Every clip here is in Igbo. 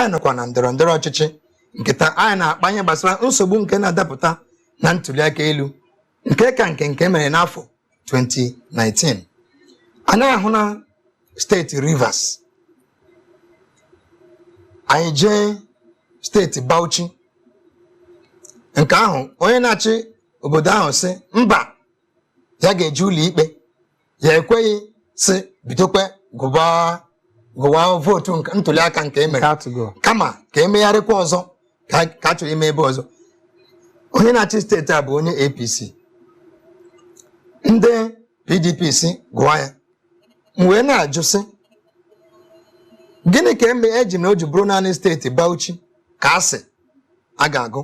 Anyị nọkwa na ndọrọ ndọrọ ọchịchị nke taa. Anyị na-akpa ihe gbasara nsogbu nke na-adapụta na ntuli aka elu, nke ka nke mere n'afọ 2019. Anyị ahụ na steeti Rivers, anyị jee steeti Bauchi. Nke ahụ, onye na-achị obodo ahụ sị mba, ya ga-eji ụlọ ikpe, ya ekweghị, sị bidokwe gụba gụwa vootu ntuli aka nke e mere. Atụgo. Kama ka emegharịkwa ọzọ, ka a chọrọ ime ebe ọzọ. Onye na-achị steeti a bụ onye APC, ndị PDP si gụwa ya. M wee na-ajụ sị, gịnị ka eme eji na o ji bụrụ naanị steeti Bauchi ka a sị a ga-agụ,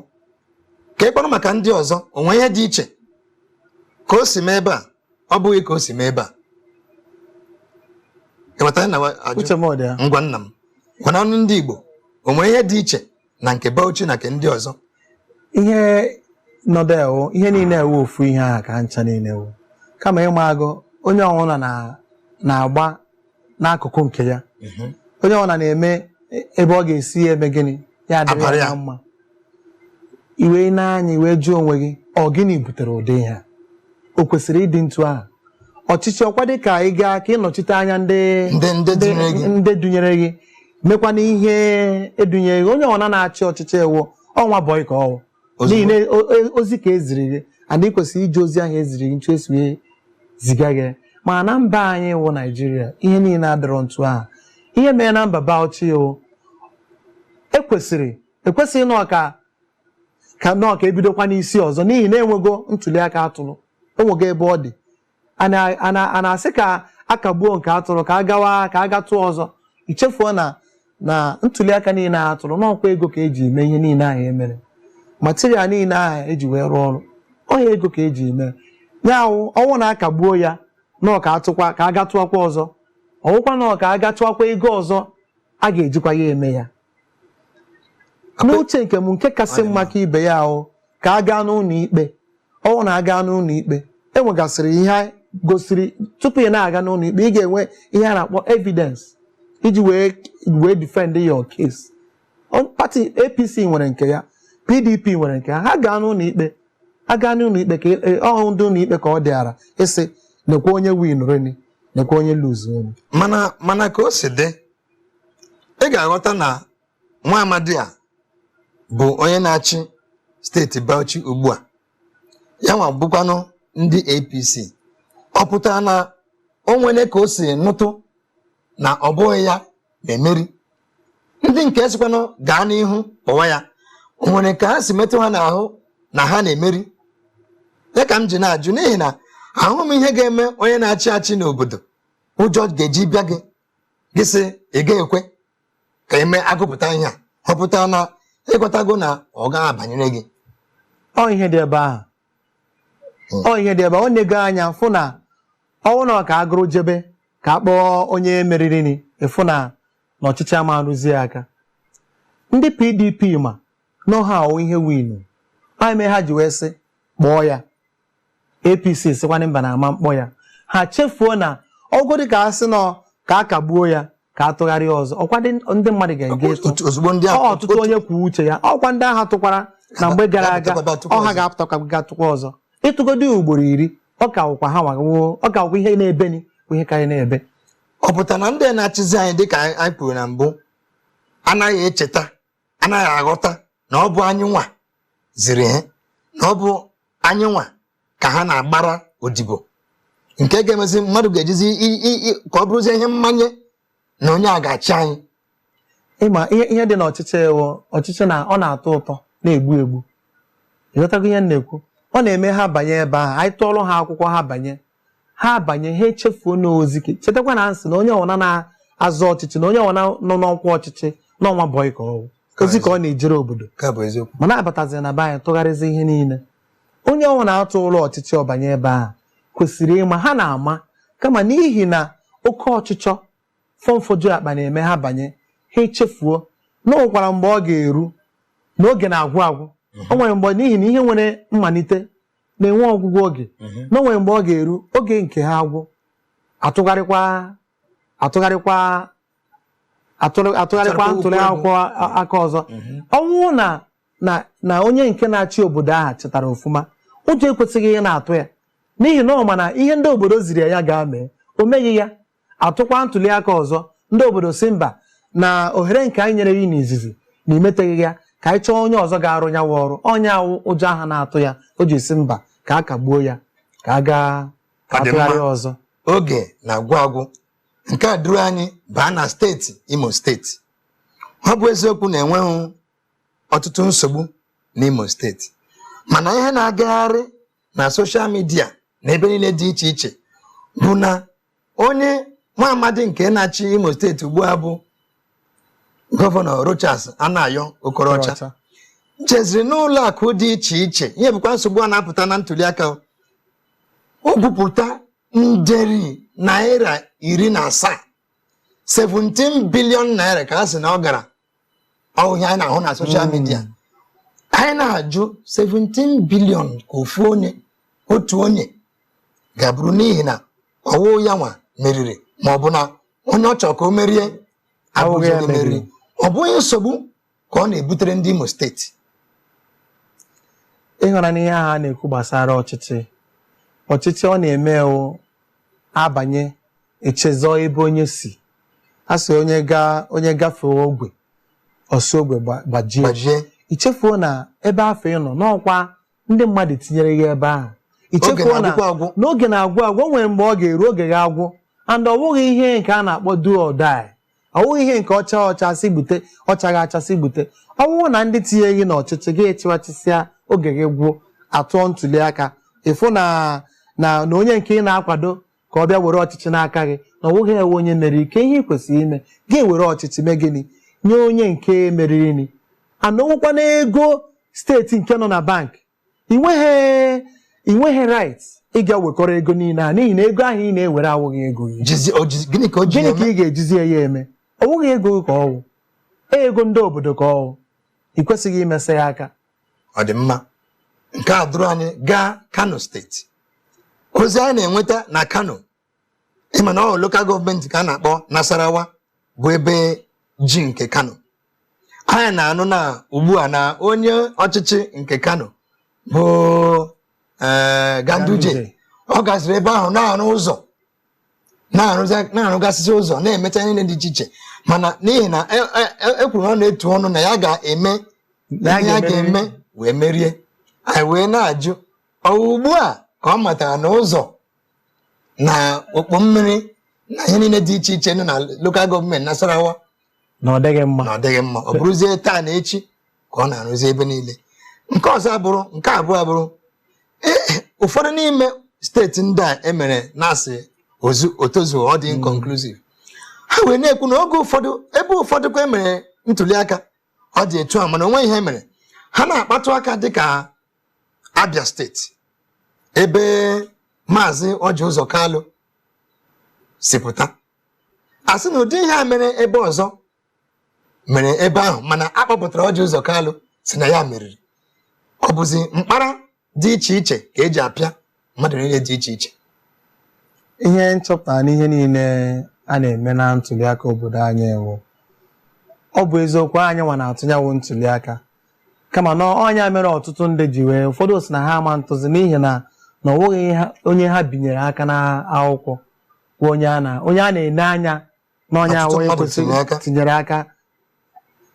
ka e kpọrọ maka ndị ọzọ? O nwee ihe dị iche ka o si mee ebe a, ọ bụghị ka o si mee ebe a? Ịghọtara na ajụ? Uche m ọ dị ya. Ngwa, nna m, gwana ọnụ ndị Igbo, o nwere ihe dị iche na nke Bauchi na nke ndị ọzọ? Ihe nọdụ ewu, ihe niile ewu ofu ihe ahụ ka ncha niile ewu, kama ịma agụ onye ọbụla na-agba n'akụkụ nke ya. Onye ọbụla na-eme ebe ọ ga-esi ya eme gịnị ya adịrị Abalị ya a. na mma. Iwe n'anya, iwe jụọ onwe gị, ọ gịnị butere ụdị ihe a? O kwesịrị ịdị ntu ahụ? Ọchịchị ọkwa dị ka ị gaa ka ịnọchite anya ndị ndị dunyere gị. Ndị dunyere gị, mekwana ihe edunyere gị. Onye ọna na-achị ọchịchị ewu ọnwa bọyị ka ọwụ. Ozugbo. N'ihi na ozi ka eziri gị, and ị kwesịrị iji ozi ahụ eziri gị ntu esi wee ziga gị. Ma na mba anyị wụ Naijiria, ihe niile adịrọ ntu ahụ. Ihe mere na mba Bauchi wụ ekwesịghị nọ ka nọọ ka ebidokwa n'isi ọzọ, n'ihi na enwego ntuli aka atụrụ, enwego ebe ọ dị. A na-asị ka akagbuo nke atụrụ, ka a gawa ka a gatụọ ọzọ. Ichefuo na ntuli aka niile a atụrụ n'ọkwa ego ka eji eme ihe niile ahụ emere, material niile ahụ eji wee rụọ ọrụ ọhịa, ego ka eji eme ya. Wụ ọnwụ na akagbuo ya nọọ ka atụkwa ka a gatụọkwa ọzọ, ọwụkwa nọọ ka a gatụọkwa ego ọzọ a ga-ejikwa ya eme ya. N'uche nke m, nke kasị mma ka ibe ya ahụ, ka a gaa n'ụlọ ikpe. Ọnwụ na aga n'ụlọ ikpe, enwegasịrị ihe gosiri. Tupu ị na-aga n'ụlọ ikpe, ị ga-enwe ihe a na-akpọ evidence iji wee defend your case. Party APC nwere nke ya, PDP nwere nke ha. Ha gaa n'ụlọ ikpe, a gaa n'ụlọ ikpe ka ọ ndị ụlọ ikpe ka ọ dịara ịsị nekwa onye win reni, nekwa onye lose reni. Mana ka o si dị, ị ga-aghọta na nwa amadi a bụ onye na-achị steeti Bauchi ugbu a, ya nwa bụkwanụ ndị APC. Ọ pụtara na o nwere ka o si nụtụ na ọ bụghị ya na-emeri, ndị nke sikwanụ gaa n'ihu kpọwa ya. O nwere ka ha si metụ ha n'ahụ na ha na-emeri ya? Ka m ji na-ajụ, n'ihi na ahụ m ihe ga-eme onye na-achị achị n'obodo, ụjọ ga-eji bịa gị, gị sị ị ga-ekwe ka eme agụpụta ihe a. Ọ pụtara na ịghọtago na ọ gaghị abanyere gị. Ọ ihe dị ebe ahụ. Ọ ihe dị ebe ahụ. Ọ na-ego anya fụ na ọnwụ na ọ ka agụrụ jebe ka a kpọọ onye meririni, ịfụ na ọchịchị ama arụzie aka. Ndị PDP ma na ọha awụ ihe winu ọ eme, ha ji wee sị kpọọ ya. APC sịkwana mba, na ama mkpọ ya. Ha chefuo na ọgụdị ka a sị nọ ka a kagbuo ya, ka a tụgharịa ọzọ, ọkwa ndị mmadụ ga-ege ịtụ. Ozugbo ndị ọ ahụ ọtụtụ onye kwuo uche ya, ọkwa ndị agha tụkwara na mgbe gara aga. Ga-apụtakwa bịa tụkwa ọ ha ọzọ. Ga-apụtakwa ga tụkwa ọzọ. Ịtụgodi ugboro 10, ọ ka wụkwa ha nwawo, ọ ka wụkwa ihe na-ebeni bụ ihe karị na-ebe. Ọ pụtara na ndị na-achịzi anyị, dịka anyị kwuru na mbụ, anaghị echeta, anaghị aghọta na ọ bụ anyị nwa ziri ha, na ọ bụ anyị nwa ka ha na-agbara odibo, nke ga-emezi mmadụ ga-ejizi ka ọ bụrụzie ihe mmanye na onye a ga-achị anyị. Ịma ihe dị n'ọchịchị ewu ọchịchị na ọ na-atọ ụtọ na-egbu egbu. Ịghọtago ihe m na-ekwu? Ọ na-eme ha banye ebe ahụ, anyị tụọrọ ha akwụkwọ, ha banye, ha echefuo n'ozi. Chetakwa na nsị na onye ọbụla na-azọ ọchịchị, na onye ọbụla nọ n'ọkwa ọchịchị n'ọnwa bọyị ka ọ wụ, ozi ka ọ na-ejere obodo. Nke a bụ eziokwu. Mana abatazi na be anyị, tụgharịzi ihe niile. Onye ọbụla na-atụ ụlọ ọchịchị ọbanye ebe ahụ kwesịrị ịma ha na-ama, kama n'ihi na oke ọchịchọ fọmfoju akpa na-eme ha banye, ha echefuo na o nwekwara mgbe ọ ga-eru na oge na-agwụ agwụ. O nwere mgbe, n'ihi na ihe nwere mmalite na-enwe ọgwụgwụ oge, na o nwere mgbe ọ ga-eru oge nke ha agwụ, atụgharịkwa atụgharịkwa. Atụgharịkwa Chọrọ ntụli okwu. akwụkwọ aka ọzọ. Ọnwụ na onye nke na-achị obodo ahụ chetara ofụma, ụjọ ekwesịghị ihe na-atụ ya, n'ihi na ọ ma na ihe ndị obodo ziri ya gaa mee, o meghị ya. Atụkwa ntụli aka ọzọ, ndị obodo si mba, na ohere nke anyị nyere gị n'izizi na imeteghị ya, ka anyị chọọ onye ọzọ ga-arụ nyawa ọrụ. Onye awụ ụjọ ahụ na-atụ ya o ji si mba, ka a kagbuo ya, ka a gaa ka Ọ dị mma. atụgharịa ọzọ. Oge na-agwụ agwụ. Nke a duru anyị baa na steeti Imo Steeti. Ọ bụ eziokwu na enweghị ọtụtụ nsogbu n'Imo Steeti, mana ihe na-agagharị na social media na ebe niile dị iche iche bụ na onye nwa amadi nke na-achị Imo Steeti ugbu a, bụ Gọvanọ Rochas Anayo Okorocha, jeziri n'ụlọ akụ dị iche iche. Ihe bụkwa nsogbu a na-apụta na ntụliaka, o gwupụta njeri naira 17, 17 billion naira, ka a sị na ọ gara. Ọ ihe anyị na-ahụ na social media. Anyị na-ajụ, 17 billion ka ofu onye, otu onye ga-abụrụ, n'ihi na ọwụ ya nwa meriri, ma ọ bụ na onye ọ chọrọ ka o merie abụghị abụghị ya onye meriri? Meriri. Ọ bụghị nsogbu ka ọ na-ebutere ndị Imo Steeti? Ịhụra n'ihe ahụ a na-ekwu gbasara ọchịchị, ọchịchị ọ na-eme wụ abanye echezọ ebe onye si. A sị onye gaa, onye gafee ogwe, ọsọ ogwe gbajie. Gbajie. Ichefuo na ebe afọ ị nọ n'ọkwa, ndị mmadụ tinyere gị ebe ahụ. Oge Ichefuo na na-agwụkwa agwụ. N'oge na-agwụ agwụ, o nwere mgbe ọ ga-eru oge ga-agwụ. And ọ bụghị ihe nke a na-akpọ do or die. Ọ bụghị ihe nke ọcha ọcha sị gbute, ọchaghị achasị gbute. Ọ bụrụ na ndị tinye gị n'ọchịchị gị echịwachịsịa, oge gị gwụ, atụọ ntuli aka, ịfụ na onye nke ị na-akwado ka ọ bịa were ọchịchị n'aka gị, na ọ bụghị ewe onye meriri ike, ihe ị kwesịrị ime, gị were ọchịchị mee gịnị? Nye onye nke meriri. Ana onwekwana ego steeti nke nọ na bank, ị nweghị right ịga wekọrọ ego niile a, n'ihi na ego ahụ ị na-ewere awụghị ego gị. Jizi gịnị ka o ji Gịnị ka eme? ị ga-ejizi ya eme? Ọ bụghị ego gị ka ọ wụ, ego ndị obodo ka ọ wụ. Ị kwesịghị imesa ya aka. Ọ dị mma. Nke a duru anyị gaa Kano Steeti. Ozi anyị na-enweta na Kano, ịma na ọ local government ka a na-akpọ Nasarawa, bụ ebe ji nke Kano. Anyị na-anụ na ugbu a na onye ọchịchị nke Kano bụ Ganduje. Ganduje. Ọ gaziri ebe ahụ na-arụ ụzọ, na-arụgasịsị ụzọ, na-emecha ihe niile dị iche iche, mana n'ihi na e kwuru na ọ na-etu ọnụ na ya ga-eme Na ya ihe ya ga-emeriri. ga-eme wee merie. Anyị wee na-ajụ, ọ ugbu a ka ọ matara na ụzọ na okpo mmiri na ihe niile dị iche iche nọ na local government Nasarawa na ọ dịghị mma? Na ọ dịghị mma, ọ bụrụzie taa na echi ka ọ na-arụzi ebe niile. Nke ọzọ abụrụ, nke abụọ abụrụ, ụfọdụ n'ime steeti ndị a emere na-asị ozu otozu, ọ dị inconclusive. Ha wee na-ekwu na oge ụfọdụ, ebe ụfọdụ kwa emere ntuli aka, ọ dị etu a, mana onwe ihe mere ha na-akpatụ aka, dịka Abia Steeti, ebe Maazị Orji Uzor Kalu si pụta. A sị na ụdị ihe a mere ebe ọzọ mere ebe ahụ, mana a kpọpụtara Orji Uzor Kalu si na ya meriri. Ọ bụzi mkpara dị iche iche ka eji apịa mmadụ niile dị iche iche. Ihe nchọpụtara n'ihe niile a na-eme na ntụliaka obodo anyị ewu, ọ bụ eziokwu, anyị nwa na-atụnyanwụ ntụliaka, kama na ọnya mere ọtụtụ ndị ji wee, ụfọdụ si na ha ama ntụzi, n'ihi na ọ nweghị onye ha binyere aka na akwụkwọ bụ onye a na-ene anya na onye Ọtụtụ ahụ onye mmadụ kwesịrị tinyere aka. Tinyere aka.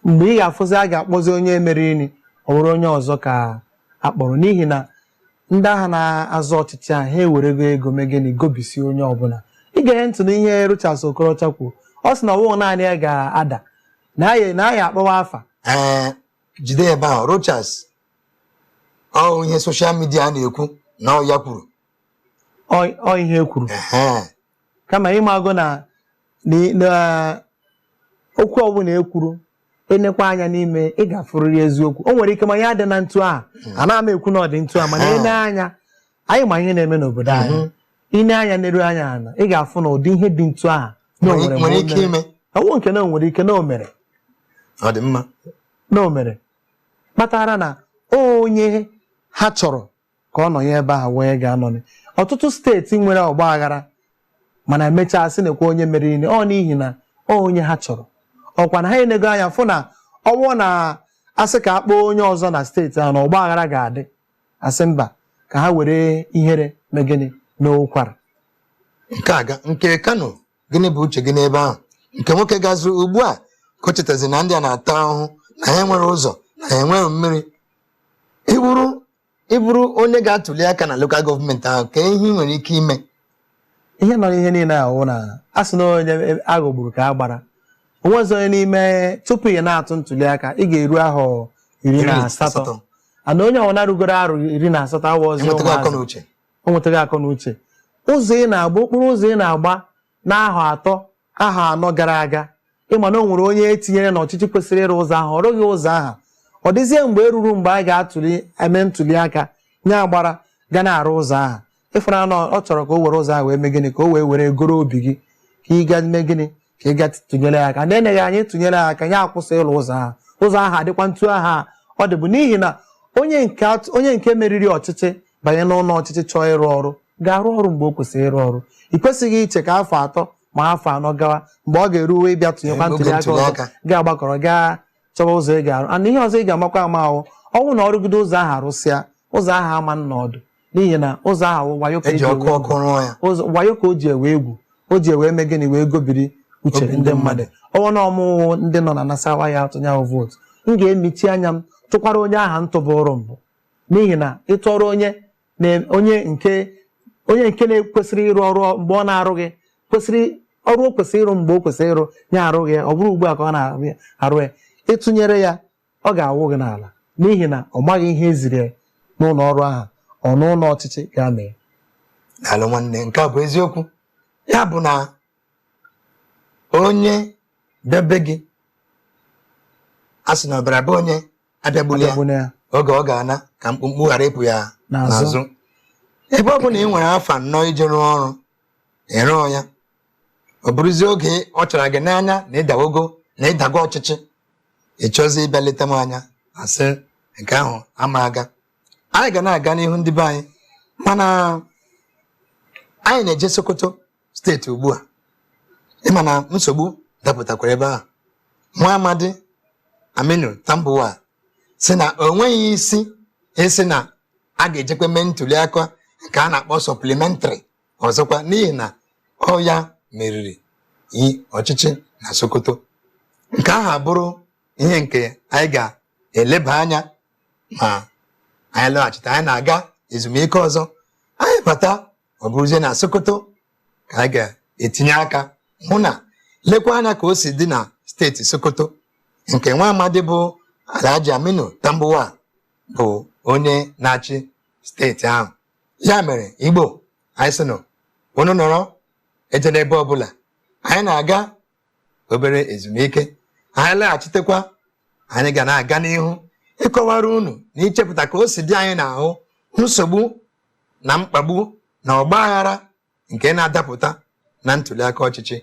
Mgbe ị ga-afụzi a ga-akpọzi onye meriri, ọ bụrụ onye ọzọ ka a kpọrọ, n'ihi na ndị agha na-azọ ọchịchị ahụ, ha ewerego ego mee gịnị? Gobisi onye ọbụla. Ige ntị n'ihe Rochas Okorocha kwuo, ọ sị na ọ bụghị naanị ya ga-ada, na ya akpọwa afa. Ee, jide ebe ahụ. Rochas, ọ ihe social media na-ekwu na ọ ya kwuru? Ọ ihe e kwuru. Kama ịmago na okwu ọbụla e kwuru, enekwa anya n'ime, ị ga-afụrịrị eziokwu. O nwere ike ma ya dị na ntu a, ana m ekwu na ọ dị ntu a, mana ene anya, anyị ma ihe na-eme n'obodo anyị. Ine anya neru anya ala, ị ga-afụ na ụdị ihe dị ntu a na o nwere nwere mgbe nwere o ike mere. ime. Ọwụ nke na o nwere ike na o mere. Ọ dị mma. Na o mere kpatara na onye ha chọrọ ka ọ nọ ya ebe ahụ wee ga-anọ. Ọtụtụ steeti nwere ọgba aghara, mana emechaa sị nekwa onye meriri, ọ n'ihi na ọ onye ha chọrọ. Ọkwa na ha enego anya fụ na ọwụ na asị ka a kpọọ onye ọzọ na steeti ahụ na ọgba aghara ga-adị, asị mba, ka ha were ihere mee gịnị n'ụkwara. Nke a nke Kano, gịnị bụ uche gị n'ebe ahụ nke nwoke gazuru ugbu a ka o chetazi na ndị a na-ata ahụhụ, na ha enwere ụzọ, na ha enweghị mmiri? Ịbụrụ onye ga-atụli aka na local government ahụ, ka ihe ị nwere ike ime? Ihe nọ n'ihe niile ahụ na a sị na onye aghọgburu ka a gbara onwezi onye n'ime. Tupu ị na-atụ ntuli aka, ị ga-eru ahọ 18, ana onye ọbụla rugoro arụ 18 awa ọzọ Enwetago akọ ụmụazị. Na uche. O nwetaghị akọ na uche. Ụzọ ị na-agba, okporo ụzọ ị na-agba n'ahọ 3, ahọ 4 gara aga, ịma na o nwere onye etinyere n'ọchịchị kwesịrị ịrụ ụzọ ahụ, ọ rụghị ụzọ ahụ. Ọ dịzie mgbe e ruru mgbe a ga-atụli eme ntuli aka, nye agbara ga na-arụ ụzọ ahụ. Ịfụna na ọ chọrọ ka o were ụzọ ahụ wee mee gịnị? Ka o wee were goro obi gị ka ị ga mee gịnị? Ka ị ga tụnyere ya aka. Na-eneghị anya ịtụnyere ya aka, ya akwụsị ịlụ ụzọ ahụ. Ụzọ ahụ adịkwa ntu aha ọ dịbụ, n'ihi na onye nke meriri ọchịchị banye n'ụlọ ọchịchị chọọ ịrụ ọrụ, ga-arụ ọrụ mgbe o kwesịrị ịrụ ọrụ. Ị kwesịghị iche ka afọ 3 ma afọ 4 gawa, mgbe ọ ga-eruwe ịbịa tụnyekwa Oge ntuli aka ọzọ, ntuli aka. ga-agbakọrọ gaa chọwa ụzọ ị ga-arụ. Ana ihe ọzọ ị ga-amakwa ama ahụ ọnwụ na ọrụgide ụzọ ahụ arụsịa, ụzọ ahụ ama nna ọdụ, n'ihi na ụzọ ahụ wayo ka eji eji ọkụ ewe ọkụ rụọ ya. Ụzọ wayo ka o ji ewe egwu, o ji ewe eme gịnị? Wee gobiri uche Obi ndị ndị mmadụ. Ọnwa na ọmụwụ ndị nọ na Nasarawa ya atụnye ahụ vootu, m ga-emichi anya m tụkwara onye aha ntụbụrụ mbụ, n'ihi na ịtụọrọ onye onye nke na-ekwesịrị ịrụ ọrụ mgbe ọ na-arụghị, kwesịrị ọrụ o kwesịrị ịrụ mgbe o kwesịrị ịrụ ya arụghị ya, ọ bụrụ ugbu a ka ọ na-arụ ya, arụ ya, ịtụnyere ya, ọ ga-awụ gị n'ala, n'ihi na ọ maghị ihe eziri ya n'ụlọ ọrụ ahụ, ọ n'ụlọ ọchịchị ga-ame. Daalụ nwanne, nke a bụ eziokwu. Ya bụ na onye bịa be gị, a sị na ọbara be onye abịagbula ya Abịagbuna ya oge ọ ga-ana ka mkpụmkpụ ghara ịpụ ya n'azụ. N'azụ. Ebe ọ bụ na ị nwere afa nnọọ iji rụọ ọrụ, ịrụọ ya, ọ bụrụzie oge ọ chọrọ gị n'anya na ịdawogo na ịdago ọchịchị, ị chọzie ịbịa leta m anya, asị nke ahụ ama aga. Anyị ga na-aga n'ihu, ndị be anyị, mana anyị na-eje Sokoto steeti ugbu a. Ịma na nsogbu dapụtakwara ebe ahụ. Nwa amadi Aminu Tambuwal si na o nweghị isi isi na a ga-ejekwa mee ntuli aka nke a na-akpọ supplementary ọzọkwa, n'ihi na ọ ya meriri ọchịchị na Sokoto. Nke ahụ abụrụ ihe nke anyị ga-eleba anya ma anyị lọghachite. Anyị na-aga ezumike ọzọ, anyị bata, ọ bụrụzie na Sokoto ka anyị ga-etinye aka hụ na lekwa anya ka o si dị na steeti Sokoto, nke nwa amadi bụ Alhaji Aminu Tambuwal bụ onye na-achị steeti ahụ. Ya mere, Igbo anyị sị nụ unu nọrọ eje n'ebe ọbụla. Anyị na-aga obere ezumike, anyị laghachitekwa, anyị ga na-aga n'ihu ịkọwara unu na ichepụta ka o si dị anyị n'ahụ, nsogbu na mkpagbu na ọgba aghara nke na-adapụta na ntuli aka ọchịchị.